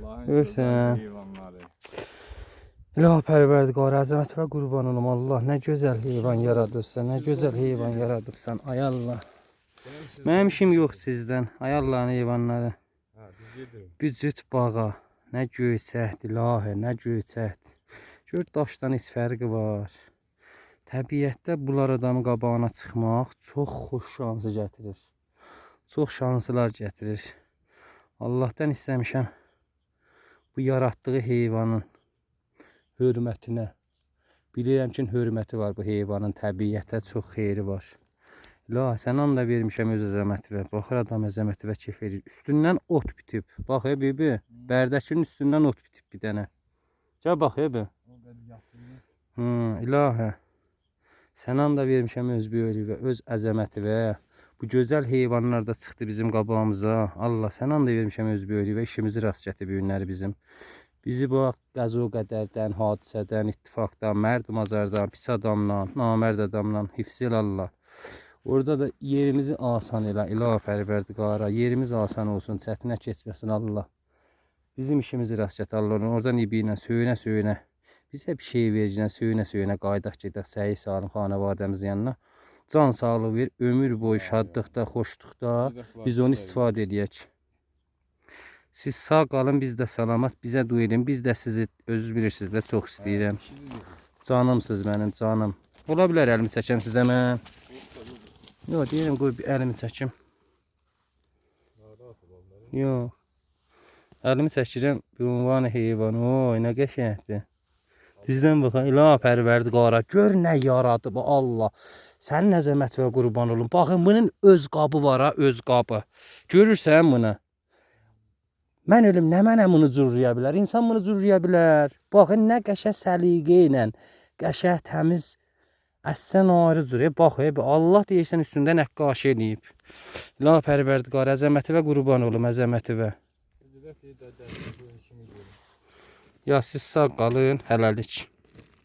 Allah'ın Görürsən. gözəl heyvanları. İlahi pərverdigar, əzəmət və qurban olum Allah. Nə gözəl heyvan yaradıbsan, nə gözəl heyvan yaradıbsan. Ay Allah. Mənim işim yox sizdən. Ay Allahın heyvanları. Hə, biz gedirik. Bir cüt bağa. Nə göyçəkdir, ilahi, nə göyçəkdir. Gör daşdan heç fərqi var. Təbiətdə bunlar adamın qabağına çıxmaq çox xoş şansı gətirir. Çox şanslar gətirir. Allahdan istəmişəm bu yaratdığı heyvanın hörmətinə. Bilirəm ki, hörməti var bu heyvanın, təbiətə çox xeyri var. La, sən da vermişəm öz əzəməti və. Baxır adam əzəməti və kef edir. Üstündən ot bitib. Bax ey bibi, bərdəkinin üstündən ot bitib bir dənə. Gəl bax ey bi. O qədər yatırdı. Hı, ilahə. Sən da vermişəm öz böyüklüyü və öz əzəməti və bu gözəl heyvanlar da çıxdı bizim qabağımıza. Allah sən da vermişəm öz böyüklüyü və işimizi rast gətir bu günləri bizim. Bizi bu qəzo qədərdən, hadisədən, ittifaqdan, mərd mazardan, pis adamdan, namərd adamdan hifz el Allah. Orada da yerimizi asan elə, ilahi pərverdigara, yerimiz asan olsun, çətinə keçməsin Allah. Bizim işimizi rast gətir Allah. Oradan ibi ilə söyünə söyünə bizə bir şey verəcəkən söyünə söyünə qayıdaq gedək səyi salim xanəvadəmizin yanına. Can sağlığı ver, ömür boyu şadlıqda, xoşluqda biz onu istifadə eləyək. Siz sağ qalın, biz də salamat, bizə dua edin. Biz də sizi özünüz bilirsiniz də çox istəyirəm. Canımsınız mənim, canım. Ola bilər əlimi çəkəm sizə mən. Yox, deyirəm qoy bir əlimi çəkim. Yox. Əlimi çəkirəm bir ünvanı heyvan. Oy, nə qəşəngdir. Düzdən bax, ilahi pərverdigara, gör nə yaradıb Allah. Sənin əzəmət və qurban olum. Baxın, bunun öz qabı var ha, öz qabı. Görürsən bunu? Mən ölüm, nə mənə bunu curlaya bilər? İnsan bunu curlaya bilər. Baxın, nə qəşəng səliqə ilə, qəşəng təmiz, əslən ayrı cür. Bax, Allah deyirsən üstündə nəqqaşi eləyib. İlahi pərverdigar, əzəməti və qurban olum, əzəməti və. Gedək deyir də bu işimi görün. Ya siz sağ qalın, hələlik.